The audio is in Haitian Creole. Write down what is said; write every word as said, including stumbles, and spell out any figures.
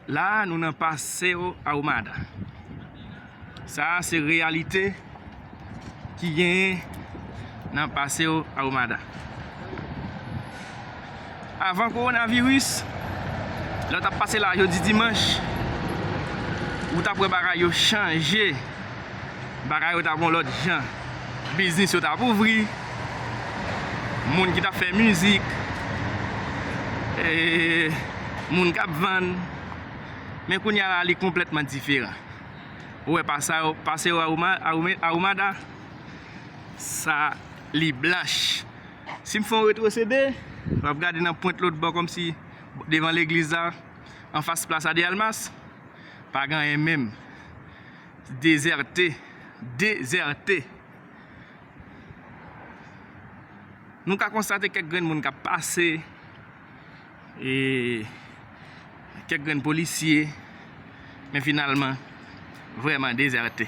La a, nou nan Paseo Ahumada. Sa a se reyalite ki genyen nan Paseo Ahumada. Avan kowonaviris, lè w t ap pase la jodi dimanch, ou t ap wè bagay yo chanje. Bagay yo t ap yon lòt jan. Biznis yo t ap ouvri. Moun ki t ap fè mizik, e, moun k ap vann. Men kounye a la, li konplètman diferan. Ou wè Paseo, Paseo Ahuma-, Ahume-, Ahumada, sa li blanch. Si m fè yon retwosede, w ap gade nan pwent lòt bò kòmsi devan legliz la, anfas Plaza de Almas, pa gen anyen menm. Dezète, dezète. Nou ka konstate kèk grenn moun k ap pase, e kèk grenn polisye, men finalman, vrèman dezète.